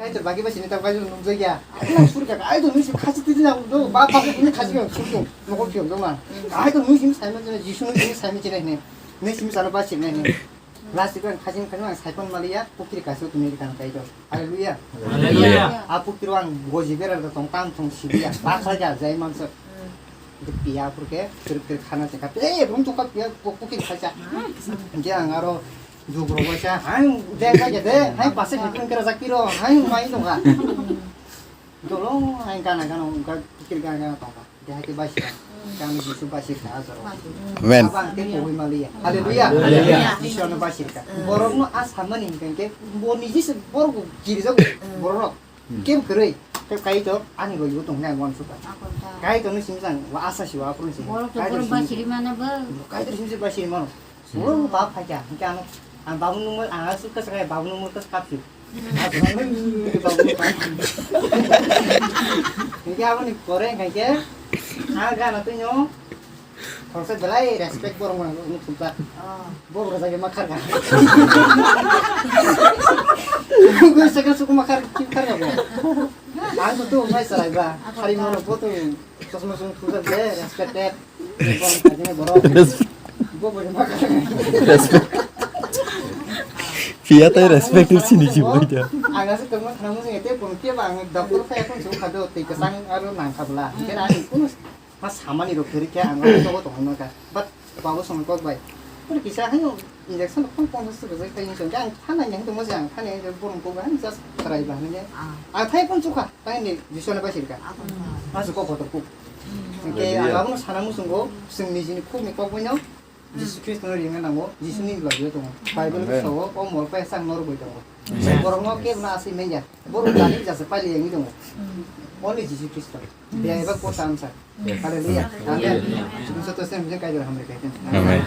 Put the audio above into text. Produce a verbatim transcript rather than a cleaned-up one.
Bagi ba sini ta bai nung jai ya. Ai nang suri ka ai to nung si khasi titi na do ba ba ni khasi ka suri to nokol phiyok do ma. Ai to nung si sai ma jina Jisu nung si sai ma jina ne. Nung si sala ba sini ne. Last ko khasi khasi ma sai kon maliya pukiri kasu tuni kan kai to. Haleluya. Haleluya. A pukiri wang goji bera da tong tam tong sibiya. Ba khala ja jai man so. Piya purke kir kir khana se ka. Eh, rum to ka piya pukiri khacha. Je ang aro Jugro waisa, hai deng ka jade, hai basa kiri kira jakiro, hai mai dong ka. Dolo, hai gana gana, ka kiri gana gana tong ka. De hai ke basi ka. Kami Jisu basi ka, azaro. Amen. Abang ke koi mali ya. Haleluya. Haleluya. Jisu ano basi ka. Borok no asa mani kan ke, bo ni Jisu borok kiri jago, borok. Kem kwrwi, tei kai to ani logi bo tong nai wan suka. Kai to ni simi jang, wa asa si wa apun si. Borok to kai to borok simi ba siri mana ba. Kai to simi ba siri mano. Borok ba phaja, hingke ano, ang babu nungmul, ang asu kas kai babu nungmul kas kapsi. Asu nungmul babu nungmul. Hingke abo ni pore hingke, ang gana to nyo, Khoroksa belai respect borok mano nuk sumsa. Bo bwrajak ma kharga. Goi sakha suku ma khar ki kharga bo. Ang to tu mai sarai ba. Khari mano bo tu chosma sung thusa be respected. Bom kajine borok. Bo bo ma kharga. Respect. Pia tai respect sini jibai da. Ang asu tongma khana mujung ete pon ke ba ang doctor phai kon su khado tei kesang aro nang khabla. Kena ani kunu Ma samani rok pheri khe ang abo nogo tongwi mankha. But babu songni kok bai. Ori kisa haino injection rok phano ponchash taka rwjak thai hinwi song khe ang thana hinwi tongma se ang thani hinwi borok kok bai just khwrai ba hinwi. Ah. Ang thai phano chukha thai ni Jiswani bai sirka. Ah, ah. Ma se kok kotor kuk. Hmm. Hingke ang abono sana muchungo chwng nijini khukni kok baino Jisu Khristo no ringna nango, Jisu ni logi o tongo. Bible Amen. Sao o mol pai sang norok bai tongo. Amen. Borok no kebo na asai manya. Borok jani jasa pai le yangwi tongo. Only Jisu Khristo. Biya eba ko sam sa. Hallelujah. Amen. Chukun soto sem je kai jora hamre kai. Amen.